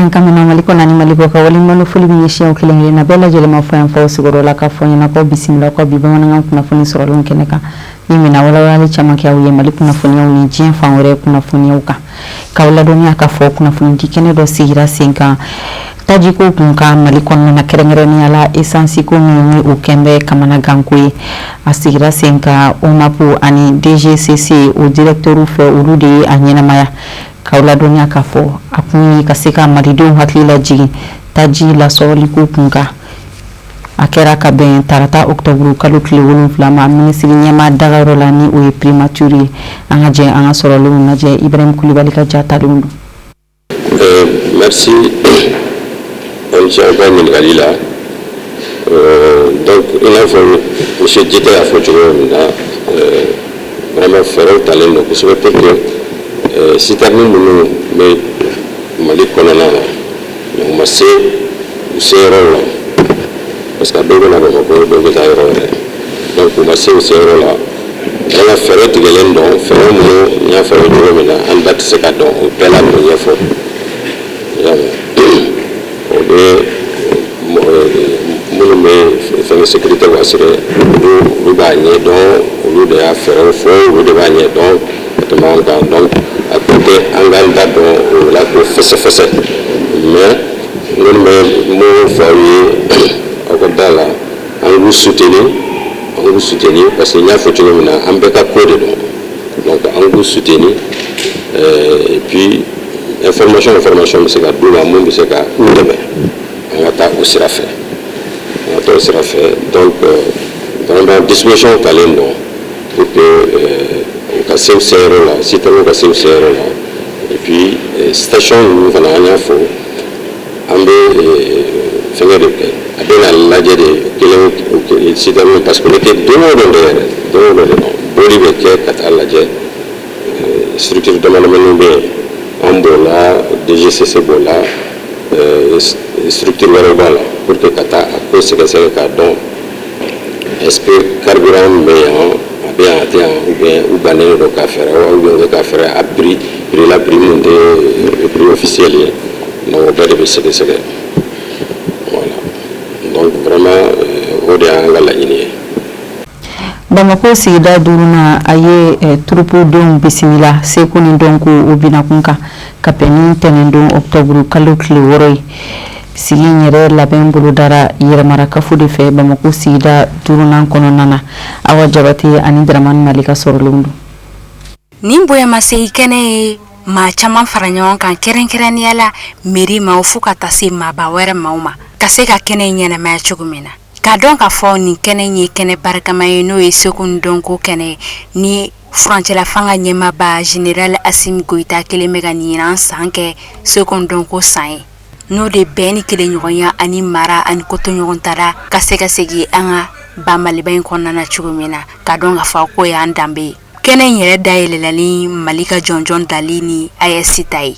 Kan mɛnna Mali kɔnɔ ani Mali kɔ kan, waleɲuman foli bɛ ɲɛsin aw kelen kelenna bɛɛ lajɛlen ma fɔ yan fɔ sigiyɔrɔ la, ka fɔ ɲɛna ko bisimila ko bi bamanankan kunnafoni sɔrɔlenw kɛnɛ kan, min bɛna walawalali caman kɛ aw ye Mali kunnafoniyaw ni diɲɛ fan wɛrɛ kunnafoniyaw kan. K'aw ladɔnniya k'a fɔ kunnafonidi kɛnɛ dɔ sigira sen kan tajiko kun kan Mali kɔnɔna na, kɛrɛnkɛrɛnnenya la esansi ko min ni o kɛn bɛ kamanaganko ye. A sigira sen kan OMAP ani DGCC, o directeur fɛ, olu de ye a ɲɛnamaya. K'aw ladɔnniya k'a fɔ a kun ye ka se ka malidenw hakili lajigin taji lasɔrɔliko kun kan. A kɛra ka bɛn tarata octobre kalo tile 7 ma, minisiri ɲɛmaa dagayɔrɔ la, ni o ye primature ye. An ka jɛ an ka sɔrɔlenw lajɛ, Ibrahim Kulibali ka ja talenw don. Merci, aw ce aw ka ɲininkali la. Donc i n'a fɔ monsieur Jite y'a fɔ cogo min na, vraiment fɛɛrɛw talen don kosɛbɛ pour que citerne minnu bɛ Mali kɔnɔna na, mais u ma se u seyɔrɔw la, parce que a dɔw bɛ na Bamakɔ, dɔw bɛ taa yɔrɔ wɛrɛ, donc u ma se u seyɔrɔ la. Vraiment fɛɛrɛ tigɛlen don, fɛɛrɛ minnu n y'a fɔ aw ye cogo min na, an da tɛ se ka dɔn o bɛɛ la k'o ɲɛfɔ. I y'a mɛn, o bɛ minnu bɛ fɛn sécurité assurer, olu b'a ɲɛdɔn, olu de y'a fɛɛrɛw fɔ, olu de b'a ɲɛdɔn ka tɛmɛ an kan. Donc a kun tɛ an k'an da dɔn o la k'o fɛsɛfɛsɛ, mais n kɔni bɛ mun fɔ aw ye, aw ka da la, an k'u soutenir, an k'u soutenir, parce que n y'a fɔ cogo min na, an bɛɛ ka ko de don. Donc an k'u soutenir et puis information bɛ se ka d'u ma, mun bɛ se ka u dɛmɛ, an ka taa o sira fɛ, an ka taa o sira fɛ. Donc vraiment disposition talen don pour que u ka se u seyɔrɔ la, citerne ka se u seyɔrɔ la. Et puis station ninnu fana, an y'a fɔ, an bɛ fɛngɛ de kɛ, a bɛ na lajɛ de kelen citerne, parce que o bɛ kɛ don o don de yɛrɛ, don o don de don, boli bɛ kɛ ka taa lajɛ. Structure dama damani bɛ yen, an b'o la, DGCC b'o la, structure wɛrɛw b'a la, pour que ka taa a ko sɛgɛsɛgɛ k'a dɔn est ce que carburant min bɛ yan, a bɛ yan, a tɛ yan, ou bien u bannen don k'a fɛɛrɛ wa, ou bien u bɛ k'a fɛɛrɛ a prix la, prix min tɛ prix officiel ye. Donc o bɛɛ de bɛ sɛgɛsɛgɛ, voilà. Donc vraiment o de y'an ka laɲini ye. Bamako sigida duurunan, a ye turupudenw bisimila seko ni dɔnko o binakun kan ka bɛn ni tɛnɛndon octobre kalo tile 6 ye. Sigi in yɛrɛ labɛn bolodara yɛrɛmarakafo de fɛ Bamako sigida duurunan kɔnɔna na. Awa Jabate ani Dramani Mali ka sɔrɔlenw don. Nin bonyamasegin kɛnɛ ye maa caman fara ɲɔgɔn kan, kɛrɛnkɛrɛnnenya la mairie maaw fo ka taa se maaba wɛrɛ maaw ma, ka se ka kɛnɛ in ɲɛnamaya cogo min na, k'a dɔn k'a fɔ nin kɛnɛ in ye kɛnɛ barikama ye, n'o ye seko ni dɔnko kɛnɛ ye, ni furancɛla fanga ɲɛmaaba général Assimi Goïta kelen bɛ ka ɲinan san kɛ seko ni dɔnko san ye, n'o de bɛn ni kelenɲɔgɔnya ani mara ani kotoɲɔgɔntala ka se ka segin an ka ba Maliba in kɔnɔna na cogo min na, k'a dɔn k'a fɔ k'o y'an danbe ye. Kɛnɛ in yɛrɛ dayɛlɛla ni Mali ka jɔnjɔn dali ni AES ta ye.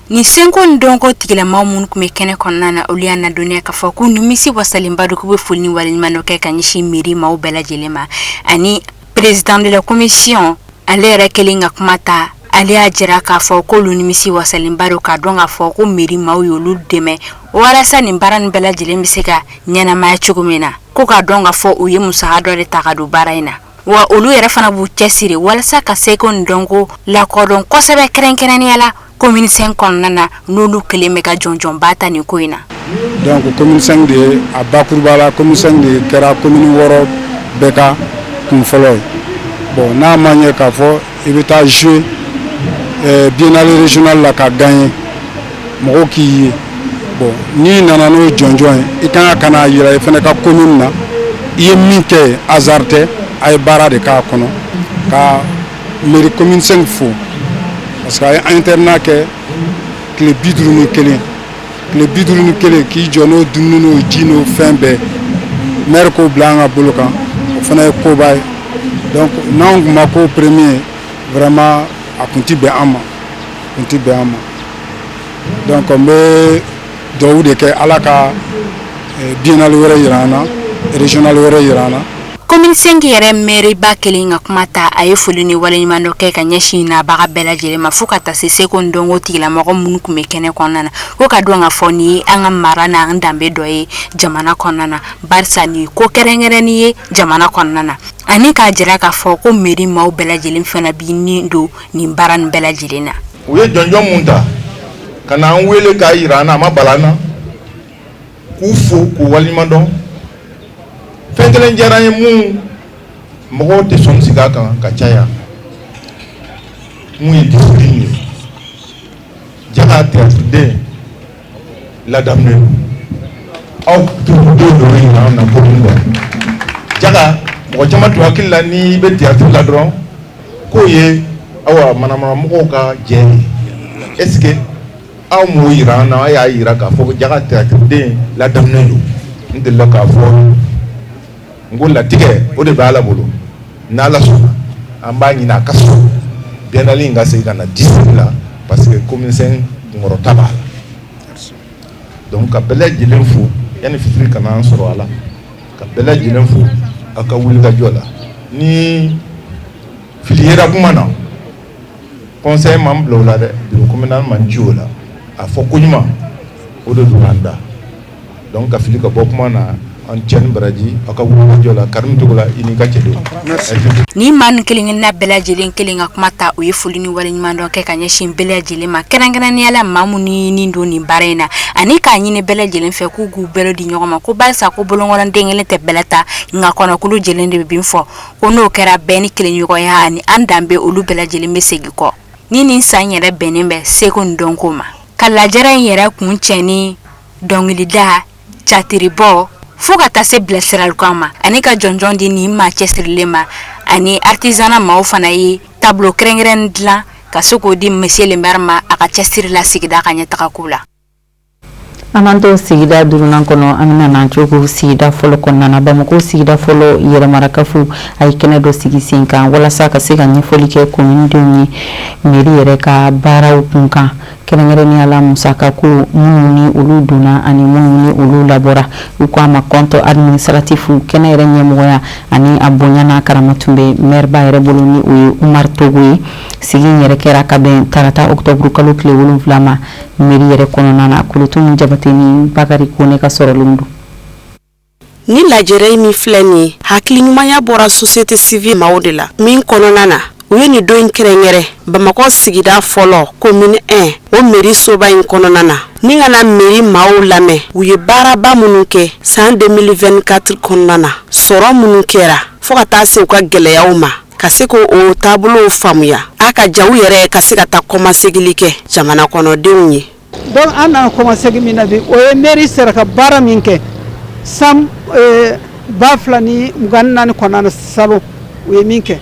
Nin seko ni dɔnko tigilamaw minnu tun bɛ kɛnɛ kɔnɔna na, olu y'a ladɔnniya k'a fɔ ko nimisi wasalenba don, k'u bɛ foli ni waleɲuman dɔ kɛ ka ɲɛsin mairie maaw bɛɛ lajɛlen ma. Ani président de la commission, ale yɛrɛ kɛlen ka kuma ta, ale y'a jira k'a fɔ k'olu nimisi wasalenba don, k'a dɔn k'a fɔ ko mairie maaw y'olu dɛmɛ walasa nin baara nin bɛɛ lajɛlen bɛ se ka ɲɛnamaya cogo min na, ko k'a dɔn k'a fɔ u ye musaka dɔ de ta ka don baara in na, wa olu yɛrɛ fana b'u cɛsiri walasa ka seko ni dɔnko lakodɔn kosɛbɛ, kɛrɛnkɛrɛnnenya la commune 5 kɔnɔna na, n'olu kelen bɛ ka jɔnjɔnba ta nin ko in na. Donc commune 5 de ye a bakuruba la, commune 5 de kɛra commune 6 bɛɛ ka kun fɔlɔ ye. Bon, n'a ma ɲɛ k'a fɔ i bɛ taa jouer biennale régionale la ka gagner, mɔgɔw k'i ye, bon, n'i nana n'o jɔnjɔn ye, i kan ka n'a yira i fana ka commune na i ye min kɛ, hasard tɛ, a ye baara de k'a kɔnɔ. Ka mairie commune 5 fo, parce que a ye internat kɛ tile 51, tile 51 k'i jɔ n'o dumuni n'o ji n'o fɛn bɛɛ, maire k'o bila an ka bolo kan, o fana ye koba ye. Donc n'anw tun ma k'o premier, vraiment a kun ti bɛn an ma, a kun ti bɛn an ma. Donc n bɛ dugawu de kɛ, Ala ka biennale wɛrɛ yira an na, régionale wɛrɛ yira an na. Commune 5 yɛrɛ mɛriba kelen ka kuma ta, a ye foli ni waleɲumandɔn kɛ ka ɲɛsin nabaga bɛɛ lajɛlen ma, fo ka taa se seko ni dɔnko tigilamɔgɔ minnu tun bɛ kɛnɛ kɔnɔna na, ko ka dɔn ka fɔ nin ye an ka mara n'an danbe dɔ ye jamana kɔnɔna na, barisa nin ko kɛrɛnkɛrɛnnin ye jamana kɔnɔna na, ani k'a jira k'a fɔ ko mairie maaw bɛɛ lajɛlen fana b'i ni don nin baara nin bɛɛ lajɛlen na. U ye jɔnjɔn mun ta ka na an wele k'a jira an na, a ma bala an na k'u fo k'u waleɲuman dɔn. Fɛn kelen diyara an ye, mun mɔgɔw tɛ sɔn sigi a kan ka caya, mun ye discipline ye. Jaga théâtre ladamunen don, aw denw de bɛ ɲinɛ an na commune kɔnɔ. Jaga mɔgɔ caman tun hakili la, n'i bɛ théâtre la dɔrɔn, k'o ye awa manamanamɔgɔw ka jɛ ye. Est ce que aw m'o yira an na? Aw y'a yira k'a fɔ ko Jaga théâtre den ladamunen don. N delila k'a fɔ n ko latigɛ o de bɛ Ala bolo. N'Ala sɔnna, an b'a ɲini a ka sɔn biennale in ka segin ka na district la, parce que commune 5 kunkɔrɔta b'a la. Donc ka bɛɛ lajɛlen fo yanni fitiri kana an sɔrɔ a la, ka bɛɛ lajɛlen fo aw ka wulikajɔ la. Ni fili yera kuma na, conseil m'an bila o la dɛ, bureau communal man ci o la. A fɔ ko ɲuman o de don an da. Donc ka fili ka bɔ kuma na, an cɛ ni baraji aw ka wulikajɔ la. Karimu Togola, i n'i ka cɛdenw. Ni maa nin kelen-kelenna bɛɛ lajɛlen kelen ka kuma ta, u ye foli ni waleɲumandɔn kɛ ka ɲɛsin bɛɛ lajɛlen ma, kɛrɛnkɛrɛnnenya la maa minnu ni don nin baara in na, ani k'a ɲini bɛɛ lajɛlen fɛ k'u k'u bɛɛ di ɲɔgɔn ma, ko barisa ko bolonkɔnɔden kelen tɛ bɛlɛ ta, nka kɔnɔkulu jɛlen de bɛ bin fɔ, ko n'o kɛra, bɛɛ ni kelenɲɔgɔnya ani an danbe, olu bɛɛ lajɛlen bɛ segin kɔ. Ni nin san yɛrɛ bɛnnen bɛ seko ni dɔnko ma, ka lajɛrɛ in yɛrɛ kun cɛ ni dɔnkilida, catiribɔ, fo ka taa se bilasiralikan ma, ani ka jɔnjɔn di nin maa cɛsirilen ma, ani artisanat maaw fana ye tableau kɛrɛnkɛrɛn dilan ka se k'o di monsieur le maire ma, a ka cɛsiri la sigida ka ɲɛtagako la. An b'an to sigida duurunan kɔnɔ, an bɛna n'an cogo sigida fɔlɔ kɔnɔna na. Bamakɔ sigida fɔlɔ yɛrɛmarakafo a ye kɛnɛ dɔ sigi sen kan walasa ka se ka ɲɛfɔli kɛ kominidenw ye mairie yɛrɛ ka baaraw kun kan, kɛrɛnkɛrɛnnenya la musakako minnu ni olu donna ani minnu ni olu labɔra, u ko a ma compte administratif. Kɛnɛ yɛrɛ ɲɛmɔgɔya ani a bonya n'a karama tun bɛ maire ba yɛrɛ bolo, ni o ye Umar Togo ye. Sigi in yɛrɛ kɛra ka bɛn tarata octobre kalo tile 7 ma mairie yɛrɛ kɔnɔna na. Kolotu Jabate ni Bakari Kone ka sɔrɔlen don. Ni lajɛrɛ min filɛ nin ye, hakili ɲumanya bɔra société civile maaw de la, min kɔnɔna na u ye nin don in kɛrɛnkɛrɛn Bamakɔ sigida fɔlɔ, commune 1, o mairie soba in kɔnɔna na, ni ka na mairie maaw lamɛn, u ye baaraba minnu kɛ san 2024 kɔnɔna na, sɔrɔ minnu kɛra, fo ka taa se u ka gɛlɛyaw ma, ka se k' o taabolow faamuya, a ka ja u yɛrɛ ka se ka taa kɔmasegili kɛ jamana kɔnɔdenw ye. Donc an nana kɔmasegin min na bi, o ye mairie sera ka baara min kɛ san 2024 kɔnɔna na. Salon, u ye min kɛ,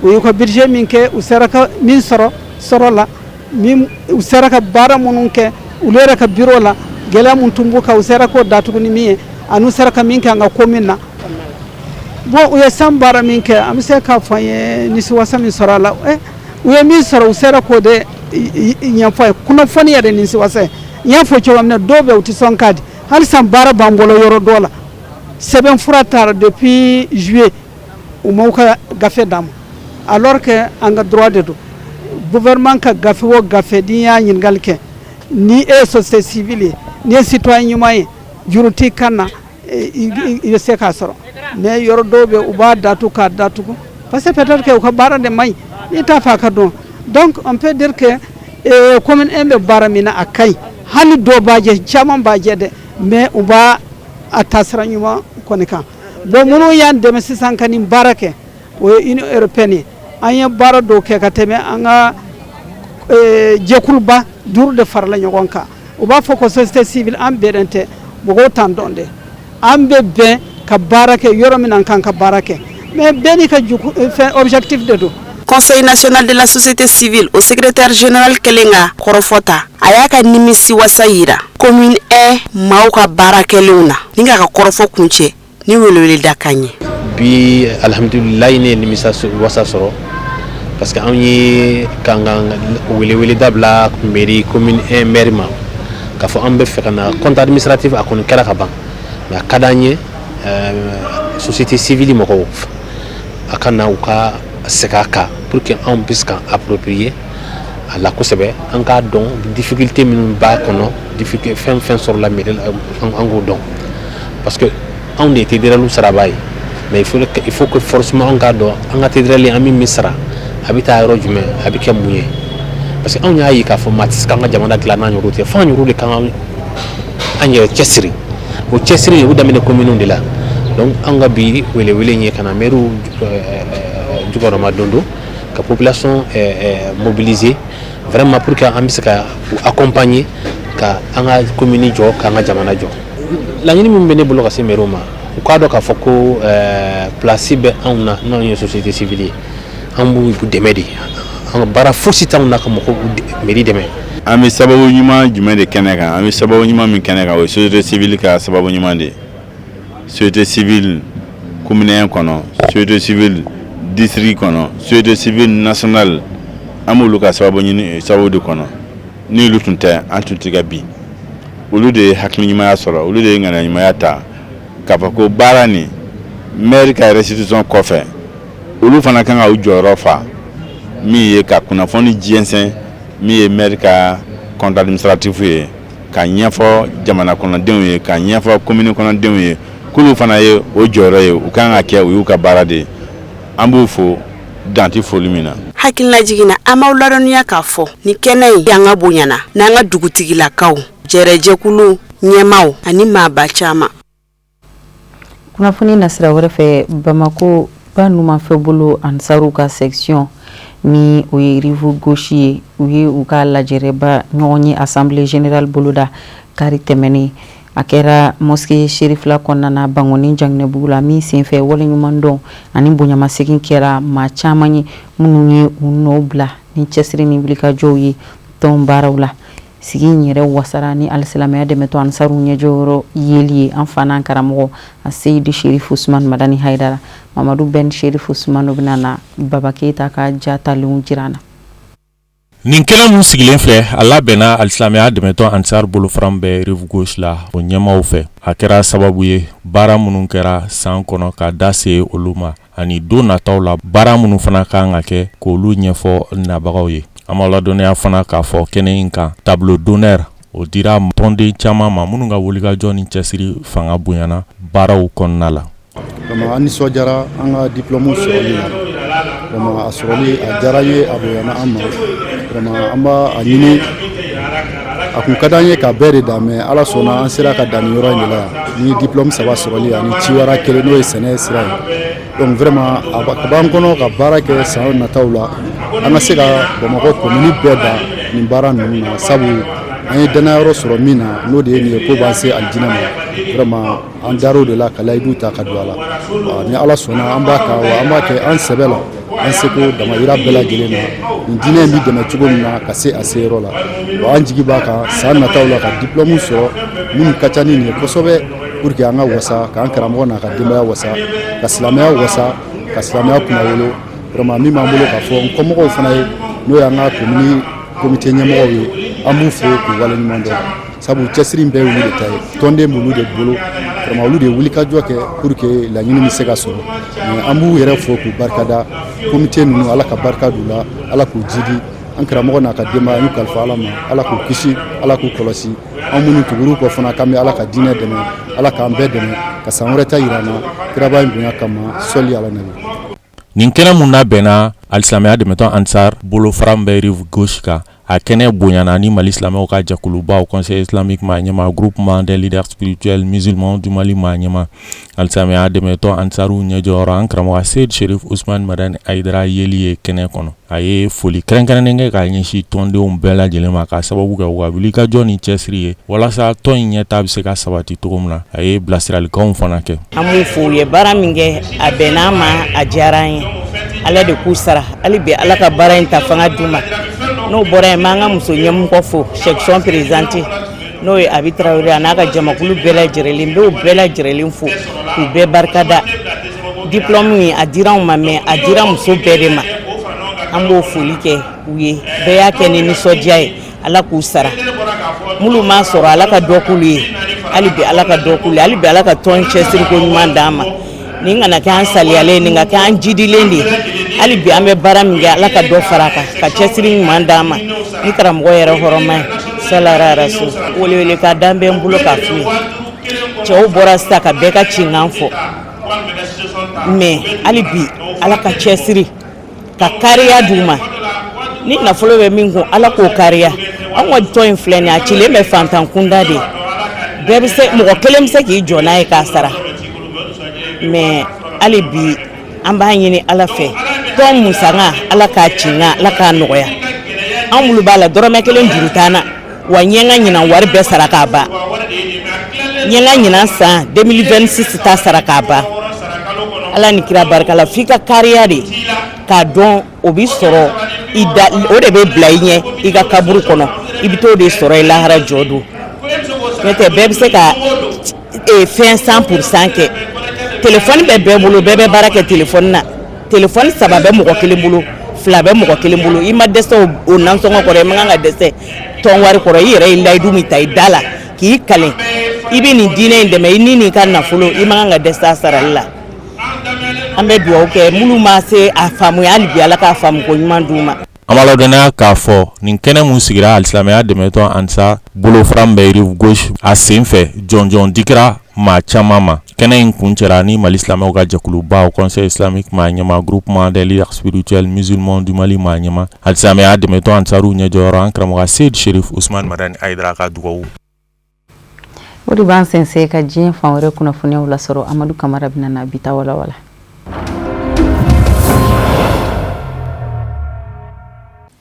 u y'u ka budget min kɛ, u sera ka min sɔrɔ sɔrɔ la, min u sera ka baara minnu kɛ olu yɛrɛ ka bureau la, gɛlɛya mun tun b'u kan, u sera k'o datugu ni min ye, ani u sera ka min kɛ an ka commune na. Bon, u ye san baara min kɛ, an bɛ se k'a fɔ an ye nimisiwasa min sɔrɔ a la. U ye min sɔrɔ, u sera k'o de ɲɛfɔ ye. Kunnafoni yɛrɛ nimisiwasa ye, n y'a fɔ cogo min na, dɔw bɛ u tɛ sɔn k'a di. Hali san baara b'an bolo yɔrɔ dɔ la, sɛbɛn fura taara depuis juillet, u m'aw ka gafe d'an ma, alors que an ka droit de don. Gouvernement ka gafe o gafe, n'i y'a ɲininkali kɛ, ni e ye société civile ye, n'i ye citoyen ɲuman ye, juru t'i kan na, i bɛ se k'a sɔrɔ. Mais yɔrɔ dɔw bɛ, u b'a datugu k'a datugu, parce que peut-être que u ka baara de man ɲi, n'i t'a fɛ a ka dɔn. Donc on peut dire que commune 1 bɛ baara min na, a ka ɲi. Hali dɔw b'a jɛ, caman b'a jɛ dɛ, mais u b'a a taasira ɲuman kɔni kan. Bon, minnu y'an dɛmɛ sisan ka nin baara kɛ, o ye Union européenne ye. An ye baara dɔw kɛ ka tɛmɛ, an ka jɛkuluba duuru de farala ɲɔgɔn kan. U b'a fɔ ko société civile, an bɛnnen tɛ, mɔgɔw t'an dɔn dɛ, an bɛ bɛn ka baara kɛ yɔrɔ min na, an kan ka baara kɛ, mais bɛɛ n'i ka fɛn objectif de don. Conseil national de la société civile, o secrétaire général kɛlen ka kɔrɔfɔ ta, a y'a ka nimisi wasa yira commune 1 maaw ka baara kɛlenw na, ni k'a ka kɔrɔfɔ kuncɛ ni weleweleda kan ye. Bi, alhamdulilayi, ne ye nimisa wasa sɔrɔ, parce que anw ye kan ka welewele dabila mairie commune 1 maire ma, k'a fɔ an bɛ fɛ ka na compte administratif. A kɔni kɛra ka ban, mais a ka d'an ye. société civile mɔgɔw a ka na u ka segin a kan pour que anw bɛ se ka approprier a la kosɛbɛ, an k'a dɔn difficulté minnu b'a kɔnɔ, difficulté fɛn fɛn sɔrɔla mairie la, an k'o dɔn, parce que anw de ye TDR sarabaa ye. Mais il faut que forcément an k'a dɔn an ka TDR, an bɛ min sara, a bɛ taa yɔrɔ jumɛn, a bɛ kɛ mun ye, parce que anw y'a ye k'a fɔ maa tɛ se k'an ka jamana dilan n'an yɛrɛw tɛ, f'an yɛrɛw de kan an yɛrɛ cɛsiri. O cɛsiri o daminɛ commune de la. Donc an ka bi welewele in ye ka na maires jukɔrɔma don don ka population mobiliser vraiment pour que an bɛ se ka u accompagner ka an ka commune jɔ, k'an ka jamana jɔ. Laɲini min bɛ ne bolo ka se maires ma, u k'a dɔn k'a fɔ ko place bɛ anw na. N'anw ye société civile ye, an b'u dɛmɛ de. An ka baara fosi t'anw na ka mɔgɔw mairie dɛmɛ. An bɛ sababu ɲuman jumɛn de kɛnɛ kan? An bɛ sababu ɲuman min kɛnɛ kan, o ye société civile ka sababu ɲuman de ye. Société civile commune kɔnɔ, société civile district kɔnɔ, société civile nationale, an b'olu ka sababu ɲini sababu de kɔnɔ. Ni olu tun tɛ, an tun tɛ ka bi. Olu de ye hakili ɲumanya sɔrɔ, olu de ye ŋaniya ɲumanya ta k'a fɔ ko baara nin, maire ka restitution kɔfɛ, olu fana kan ka u jɔyɔrɔ fa, min ye ka kunnafoni jɛnsɛn, min ye maire ka compte administratif ye, ka ɲɛfɔ jamana kɔnɔdenw ye, ka ɲɛfɔ commune kɔnɔdenw ye, k'olu fana ye o jɔyɔrɔ ye, u kan ka kɛ, o y'u ka baara de ye. An b'u fo dan tɛ foli min na. Hakililajigin na, an b'aw ladɔnniya k'a fɔ ni kɛnɛ in an ka bonyana n'an ka dugutigilakaw, jɛrɛjɛkulu ɲɛmaw ani maaba caman. Kunnafoni nasira wɛrɛ fɛ, Bamako ba numanfɛ bolo Ansaru ka section, ni o ye Rive Gauche ye, u ye u ka lajɛrɛba ɲɔgɔn ye, assemblée générale boloda kari tɛmɛnen. A kɛra mosquée Cherifila kɔnɔna na, Bankoni Janginɛbugu la, min senfɛ waleɲuman dɔn ani bonyamasegin kɛra maa caman ye minnu ye u nɔ bila ni cɛsiri ni wulikajɔw ye tɔn baaraw la. Sigi in yɛrɛ wasara ni alisilamɛya dɛmɛtɔ Ansaru ɲɛjɔyɔrɔ yeli ye an fa n'an karamɔgɔ a Seyidi Sherif Usman Madani Hayidara. Mamadu Ben Sherif Usman bɛna na Baba Keyita ka ja talenw jira an na. Nin kɛnɛ min sigilen filɛ, a labɛnna alisilamɛya dɛmɛtɔn Ansar bolofara bɛɛ Rive Gauche la, o ɲɛmaw fɛ. A kɛra sababu ye baara minnu kɛra san kɔnɔ ka da se olu ma, ani don nataw la baara minnu fana kan ka kɛ, k'olu ɲɛfɔ nabagaw ye. An b'aw ladɔnniya fana k'a fɔ kɛnɛ in kan, tableau d'honneur o dira tɔnden caman ma minnu ka wulikajɔ ni cɛsiri fanga bonyana baaraw kɔnɔna la. Vraiment, an nisɔndiyara an ka diplôme sɔrɔli la. Vraiment, a sɔrɔli a diyara n ye, a bonyana an ma. Vraiment, an b'a a ɲini, a kun ka d'an ye ka bɛɛ de dan, mais Ala sɔnna, an sera ka dan nin yɔrɔ in de la yan ni diplôme saba sɔrɔli ani ciwara kelen, n'o ye sɛnɛ sira ye. Donc vraiment, a b'an kɔnɔ ka baara kɛ san nataw la, an ka se ka Bamakɔ commune bɛɛ dan nin baara ninnu na, sabu an ye danayɔrɔ sɔrɔ min na, n'o de ye nin ye, ko b'an se alijinɛ ma. Vraiment, an dar'o de la ka layidu ta ka don a la. Ni Ala sɔnna, an b'a kan wa, an b'a kɛ an sɛbɛ la, an seko damayira bɛɛ lajɛlen na, nin diinɛ in bɛ dɛmɛ cogo min na ka se a seyɔrɔ la. Wa an jigi b'a kan san nataw la ka diplôme sɔrɔ minnu ka ca ni nin ye kosɛbɛ, pour que an ka wasa, k'an karamɔgɔ n'a ka denbaya wasa, ka silamɛya wasa, ka silamɛya kunnawolo. Vraiment, min b'an bolo k'a fɔ n kɔmɔgɔw fana ye, n'o y'an ka commune comité ɲɛmɔgɔw ye, an b'u fo k'u waleɲuman dɔn, sabu cɛsiri in bɛɛ y'olu de ta ye, tɔnden b'olu de bolo. Vraiment, olu de ye wulikajɔ kɛ pour que laɲini bɛ se ka sɔrɔ. Mais an b'u yɛrɛ fo k'u barikada. Comité ninnu, Ala ka barika d'u la, Ala k'u jidi. An karamɔgɔ n'a ka denbaya, an y'u kalifa Ala ma, Ala k'u kisi, Ala k'u kɔlɔsi. An minnu tugur'u kɔ fana, k'an bɛ Ala ka diinɛ dɛmɛ, Ala k'an bɛɛ dɛmɛ ka san wɛrɛ ta yira an na kiraba in bonya kama. Sɔli ala nabi. Nin kɛnɛ mun labɛnna alisilamɛya dɛmɛtɔn Ansar bolofara bɛ Rive Gauche kan, a kɛnɛ bonyana ni Mali silamɛw ka jɛkulubaw, Conseil islamique maa ɲɛma, Groupement des leaders spirituels musulmans du Mali maa ɲɛma, alisilamɛya dɛmɛtɔn Ansaru ɲɛjɔyɔrɔ, an karamɔgɔ Seyid Sherif Usman Madani Hayidara yeli ye kɛnɛ kɔnɔ. A ye foli kɛrɛnkɛrɛnnen kɛ k'a ɲɛsin tɔndenw bɛɛ lajɛlen ma, k'a sababu kɛ u ka wulikajɔ ni cɛsiri ye walasa tɔn in ɲɛta bɛ se ka sabati cogo min na. A ye bilasiralikanw fana kɛ. An b'u fo, u ye baara min kɛ, a bɛnn'an ma, a diyara an ye. Ala de k'u sara. Hali bi, Ala ka baara in ta fanga d'u ma. N'o bɔra yen, n b'an ka muso ɲɛmɔgɔ fo, section présidente, n'o ye Abi Tarawele, a n'a ka jamakulu bɛɛ lajɛlen. N b'o bɛɛ lajɛlen fo k'u bɛɛ barikada. Diplôme in, a dira anw ma, mais a dira muso bɛɛ de ma. An b'o foli kɛ u ye. Bɛɛ y'a kɛ ni nisɔndiya ye, Ala k'u sara. Minnu m'a sɔrɔ, Ala ka dɔ k'olu ye. Hali bi, Ala ka dɔ k'olu ye. Hali bi, Ala ka tɔn cɛsiriko ɲuman d'an ma. Nin kana kɛ an saliyalen, nin ka kɛ an jidilen de ye. Hali bi an bɛ baara min kɛ, Ala ka dɔ fara a kan, ka cɛsiri ɲuman d'an ma ni karamɔgɔ yɛrɛ hɔrɔma ye, salara rasul. Welewelekan bɛ n bolo k'a f'u ye. Cɛw bɔra sisan ka bɛɛ ka cinkan fɔ, mais hali bi Ala ka cɛsiri ka kariya d'u ma. Ni nafolo bɛ min kun, Ala k'o kariya. Anw ka tɔn in filɛ nin, a cilen bɛ fantan kunda de. Bɛɛ bɛ se, mɔgɔ kelen bɛ se k'i jɔ n'a ye k'a sara, mais hali bi an b'a ɲini Ala fɛ, tɔn musaka, Ala k'a cinkan, Ala k'a nɔgɔya. Anw minnu b'a la, dɔrɔmɛ kelen juru t'an na. Wa n ye n ka ɲinan wari bɛɛ sara k'a ban. N ye n ka ɲinan san 2026 ta sara k'a ban, Ala ni kira barika la. F'i ka kariya de k'a dɔn, o bɛ sɔrɔ i da, o de bɛ bila i ɲɛ i ka kaburu kɔnɔ, i bɛ t'o de sɔrɔ i lahara jɔ don. N'o tɛ, bɛɛ bɛ se ka fɛn 100% kɛ. Telefɔni bɛ bɛɛ bolo, bɛɛ bɛ baara kɛ telefɔni na. Telefɔni saba bɛ mɔgɔ kelen bolo, fila bɛ mɔgɔ kelen bolo. I ma dɛsɛ o nasɔngɔ kɔrɔ, i man kan ka dɛsɛ tɔn wari kɔrɔ. I yɛrɛ ye layidu min ta i da la k'i kalen i bɛ nin diinɛ in dɛmɛ i ni n'i ka nafolo, i man kan ka dɛsɛ a sarali la. An bɛ dugawu kɛ minnu ma se a faamuya, hali bi Ala k'a faamuko ɲuman d'u ma. An b'a ladɔnniya k'a fɔ nin kɛnɛ mun sigira alisilamɛya dɛmɛtɔn Ansar bolofara min bɛ rive gauche, a sen fɛ jɔnjɔn dikira maa caman ma. Kɛnɛ in kuncɛra ni Mali silamɛw ka jɛkuluba Conseil islamique maa ɲɛmaa, groupement des leaders spirituels musulmans du Mali maa ɲɛmaa, alisilamɛya dɛmɛtɔn Ansaru ɲɛjɔyɔrɔ, an karamɔgɔ Seyid Sherif Usman Madani Hayidara ka dugawu. O de b'an sɛnsɛn ka diɲɛ fan wɛrɛ kunnafoniyaw lasɔrɔ. Amadu Kamara bɛna na bi ta walawala.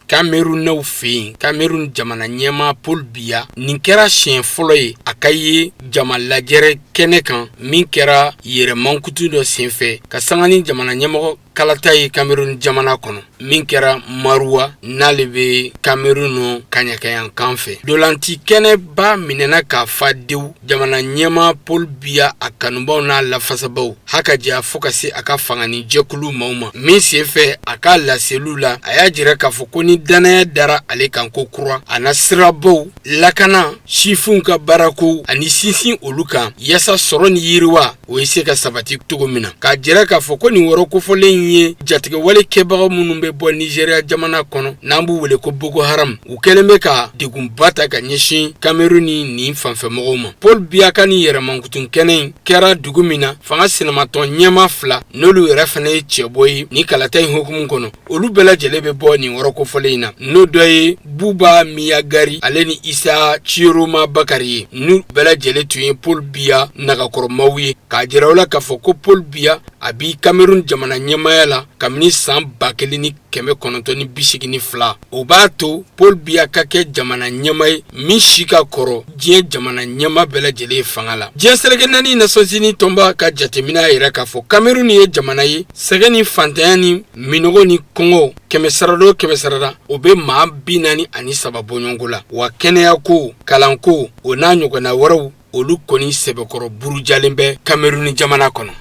Kamerunɛw fɛ yen, Kamerun jamana ɲɛmaa Paul Biya, nin kɛra siɲɛ fɔlɔ ye a ka ye jama lajɛrɛ kɛnɛ kan min kɛra yɛrɛ mankutu dɔ senfɛ ka sanga ni jamana ɲɛmɔgɔ kalata ye Kamerun jamana kɔnɔ min kɛra Maruwa, n'ale bɛ Kamerun kaɲakayankan fɛ. Dolanci kɛnɛba minɛna k'a fa dewu. Jamana ɲɛmaa Paul Biya, a kanubaw n'a lafasabaw haka diya fo ka se a ka fangani jɛkulu maaw ma min senfɛ, a ka laseliw la, a y'a jira k'a fɔ ko ni dannaya dara ale kan ko kura, a na sirabaw lakana, sifinw ka baarako ani sinsin olu kan yaasa sɔrɔ ni yiriwa o ye se ka sabati cogo min na. K'a jira k'a fɔ ko nin wɔrɔ kofɔlen ye jatigɛwale kɛbaga minnu bɛ bɔ Nizeriya jamana kɔnɔ, n'an b'u wele ko Boko Haram, u kɛlen bɛ ka degunba ta ka ɲɛsin Kamerun ni nin fanfɛmɔgɔw ma. Paul Biya ka nin yɛrɛmankutun kɛnɛ in kɛra dugu min na, fanga sinamatɔn ɲɛmaa fila, n'olu yɛrɛ fana ye cɛbɔ ye nin kalata in hukumu kɔnɔ, olu bɛɛ lajɛlen bɛ bɔ nin wɔrɔ kofɔlen in na, n'o dɔ ye Buba Miyagari ale ni Isa Ciroma Bakari ye. N'u bɛɛ lajɛlen tun ye Paul Biya nagakɔrɔmaw ye. K'a jira u la k'a fɔ ko Paul Biya a bi Kamerun jamana ɲɛmaaya la kabini san 1982. O b'a to Paul Biya ka kɛ jamana ɲɛmaa ye min si ka kɔrɔ diɲɛ jamana ɲɛmaa bɛɛ lajɛlen fanga la. Diɲɛ seleke naani Nations Unies tɔnba ka jateminɛ y'a jira k'a fɔ Kamerun ye jamana ye, sɛgɛn ni fantanya ni minɔgɔ ni kɔngɔ, kɛmɛ sarada o kɛmɛ sarada, o bɛ maa 43 bɔɲɔgɔnko la. Wa kɛnɛyako, kalanko, o n'a ɲɔgɔnna wɛrɛw, olu kɔni sɛbɛkɔrɔ burujalen bɛ Kamerun jamana kɔnɔ.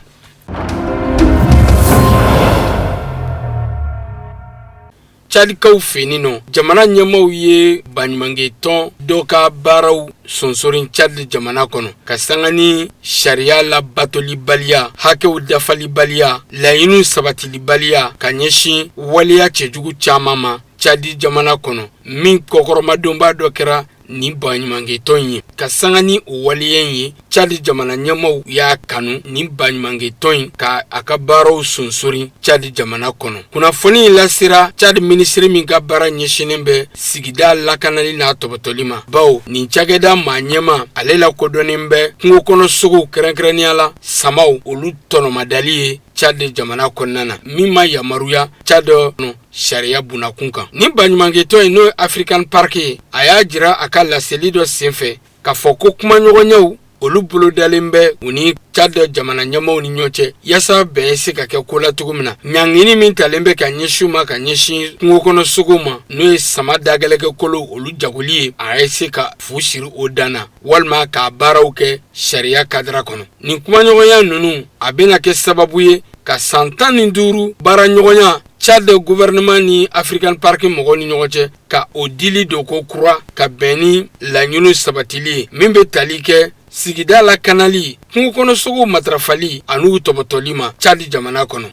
Cadikaw fɛ yen nɔ, jamana ɲɛmaaw ye baɲumankɛtɔn dɔ ka baaraw sonsorin Cad jamana kɔnɔ ka sanga ni sariya labatolibaliya, hakɛw dafalibaliya, laɲiniw sabatilibaliya ka ɲɛsin waleya cɛjugu caman ma Cad jamana kɔnɔ, min kɔkɔrɔmadonba dɔ kɛra nin baɲumankɛtɔn in ye. Ka sanga ni o waleya in ye, Cad jamana ɲɛmaaw y'a kanu nin baɲumankɛtɔn in ka a ka baaraw sonsorin Cad jamana kɔnɔ. Kunnafoni in lasera Cad minisiri min ka baara ɲɛsinnen bɛ sigida lakanali n'a tɔbɔtɔli ma, bawo nin cakɛda maa ɲɛmaa, ale lakodɔnnen bɛ kungo kɔnɔ sogow, kɛrɛnkɛrɛnnenya la samaw, olu tɔnɔmadali ye Cad jamana kɔnɔna na, min ma yamaruya Cad kɔnɔ sariya bunakun kan. Nin baɲumankɛtɔn in, n'o ye African Park ye, a y'a jira a ka laseli dɔ senfɛ k'a fɔ ko kumaɲɔgɔnyaw olu bolodalen bɛ u ni Cad jamana ɲɛmaaw ni ɲɔgɔn cɛ yaasa bɛn se ka kɛ ko la cogo min na. Ɲangini min talen bɛ ka ɲɛsin u ma ka ɲɛsin kungo kɔnɔ sogow ma, n'o ye sama dagɛlɛkɛkolo olu jagoli ye, a ye se ka fu siri o dan na walima k'a baaraw kɛ sariya kadara kɔnɔ. Nin kumaɲɔgɔnya ninnu, a bɛna kɛ sababu ye ka san 15 baaraɲɔgɔnya Tchad gouvernement ni African Park mɔgɔw ni ɲɔgɔn cɛ, ka o dili don ko kura ka bɛn ni laɲiniw sabatili ye min bɛ tali kɛ sigida lakanali, kungokɔnɔsogow matarafali an'u tɔbɔtɔli ma Tchad jamana kɔnɔ.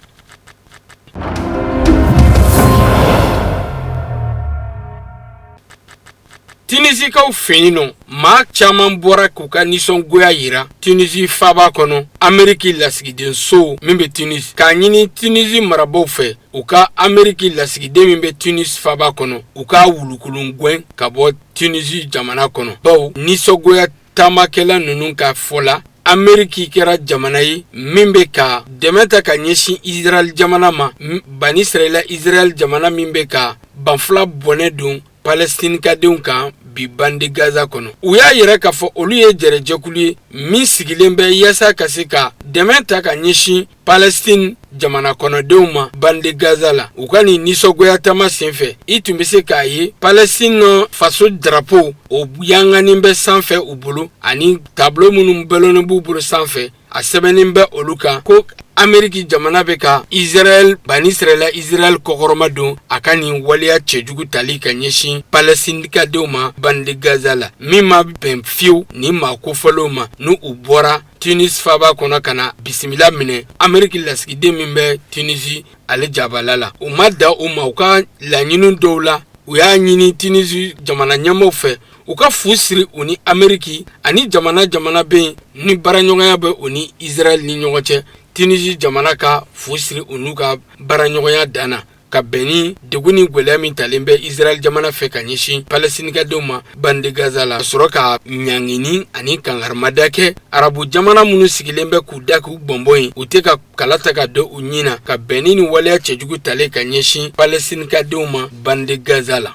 Tunisikaw fɛ yen nɔ, maa caman bɔra k'u ka nisɔngoya yira Tunisi faaba kɔnɔ, Ameriki lasigidenso min bɛ Tunisi, k'a ɲini Tunisi marabaaw fɛ u ka Ameriki lasigiden min bɛ Tunisi faaba kɔnɔ, u k'a wulukolon gɛn ka bɔ Tunisi jamana kɔnɔ, bawo nisɔngoya taamakɛla ninnu ka fɔ la, Ameriki kɛra jamana ye min bɛ ka dɛmɛ ta ka ɲɛsin Israɛl jamana ma, Bani Israɛla Israɛl jamana min bɛ ka banfula bɔnɛ don Palestinikadenw kan bi bande Gaza kɔnɔ. U y'a yira k'a fɔ olu ye jɛrɛjɛkulu ye min sigilen bɛ yaasa ka se ka dɛmɛ ta ka ɲɛsin Palestine jamana kɔnɔdenw ma bande Gaza la. U ka nin nisɔngoya taama senfɛ, i tun bɛ se k'a ye Palestine faso drapeau o yanganin bɛ sanfɛ u bolo, ani tableau minnu bɛlɔnnen b'u bolo sanfɛ, a sɛbɛnnen bɛ olu kan ko Ameriki jamana bɛ ka Israɛl Bani Israɛla Israɛl kɔkɔrɔma don a ka nin waleya cɛjugu tali ka ɲɛsin Palestinikadenw ma bande Gaza la, min ma bɛn fiyewu ni maa kofɔlenw ma, n'u u bɔra Tunis faaba kɔnɔ ka na bisimila minɛ Ameriki lasigiden min bɛ Tunisi ale jabala la. U ma dan o ma, u ka laɲini dɔw la, u y'a ɲini Tunisi jamana ɲɛmaaw fɛ u ka fu siri u ni Ameriki ani jamana jamana bɛ yen ni baaraɲɔgɔnya bɛ u ni Israɛl ni ɲɔgɔn cɛ. Tunisi jamana ka fu siri u n'u ka baaraɲɔgɔnya dan na ka bɛn ni degun ni gɛlɛya min talen bɛ Israɛl jamana fɛ ka ɲɛsin Palestinikadenw ma bande Gaza la, ka sɔrɔ ka ɲangini ani kankarimada kɛ arabu jamana minnu sigilen bɛ k'u da k'u bɔnbɔn ye, u tɛ ka kala ta ka don u ɲin na ka bɛn ni nin waleya cɛjugu talen ka ɲɛsin Palestinikadenw ma bande Gaza la.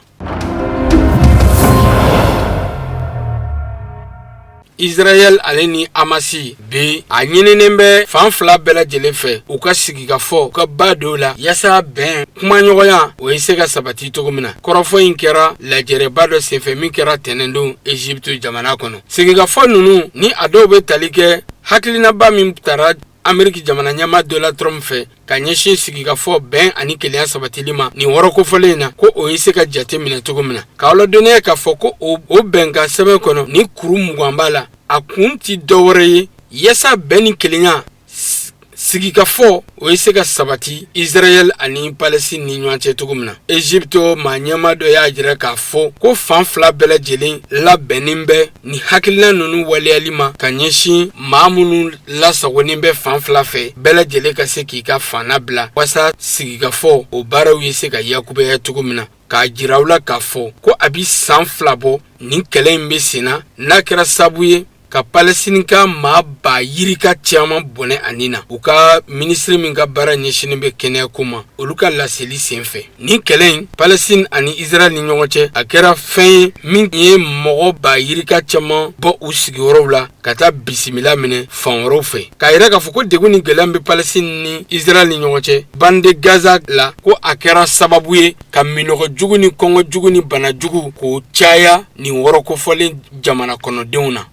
Israël ale ni Hamasi bi a ɲininen bɛ fan fila bɛɛ lajɛlen fɛ u ka sigikafɔ u ka ba don la yaasa bɛn kumaɲɔgɔnya o ye se ka sabati cogo min na. Kɔrɔfɔ in kɛra lajɛrɛba dɔ senfɛ min kɛra tɛnɛndon Egypte jamana kɔnɔ. Sigikafɔ ninnu ni a dɔw bɛ tali kɛ hakilinaba min tara Ameriki jamana ɲɛmaa Donald Trump fɛ ka ɲɛsin sigikafɔ bɛn ani kelenya sabatili ma nin wɔrɔ kofɔlen in na, ko o ye se ka jate minɛ cogo min na. K'aw ladɔnniya k'a fɔ ko o bɛnkan sɛbɛn kɔnɔ ni kuru 20 b'a la, a kun ti dɔwɛrɛ ye yaasa bɛn ni kelenya sigikafɔ o ye se ka sabati Israël ani Palestine ni ɲɔgɔn cɛ cogo min na. Egypte maa ɲɛmaa dɔ y'a jira k'a fɔ ko fan fila bɛɛ lajɛlen labɛnnen bɛ ni hakilina ninnu waleyali ma ka ɲɛsin maa minnu lasagonnen bɛ fan fila fɛ bɛɛ lajɛlen ka se k'i ka fan bila walasa sigikafɔ o baaraw ye se ka yakubaya cogo min na. K'a jira aw la k'a fɔ ko a bi san 2 bɔ nin kɛlɛ in bɛ sen na, n'a kɛra sabu ye ka Palestinika maa ba yirika caman bɔnɛ a ni na. U ka minisiri min ka baara ɲɛsinnen bɛ kɛnɛyako ma, olu ka laseli senfɛ, nin kɛlɛ in Palestine ani Israël ni ɲɔgɔn cɛ, a kɛra fɛn ye min ye mɔgɔ ba yirika caman bɔ u sigiyɔrɔw la ka taa bisimila minɛ fan wɛrɛw fɛ. K'a yira k'a fɔ ko degun ni gɛlɛya bɛ Palestine ni Israël ni ɲɔgɔn cɛ bande Gaza la, ko a kɛra sababu ye ka minnɔgɔ jugu ni kɔngɔ jugu ni bana jugu k'o caya nin wɔrɔ kofɔlen jamana kɔnɔdenw na.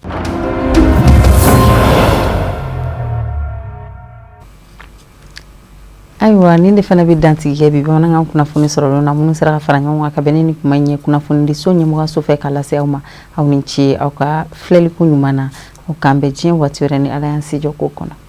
Ayiwa, nin de fana bɛ dansigi kɛ bi bamanankan kunnafoni sɔrɔlenw na minnu sera ka fara ɲɔgɔn kan ka bɛn ni nin kuma in ye kunnafonidiso ɲɛmɔgɔso fɛ k'a lase aw ma. Aw ni ce aw ka filɛliko ɲuman na. Aw k'an bɛn diɲɛ waati wɛrɛ ni Ala y'an si jɔ ko kɔnɔ.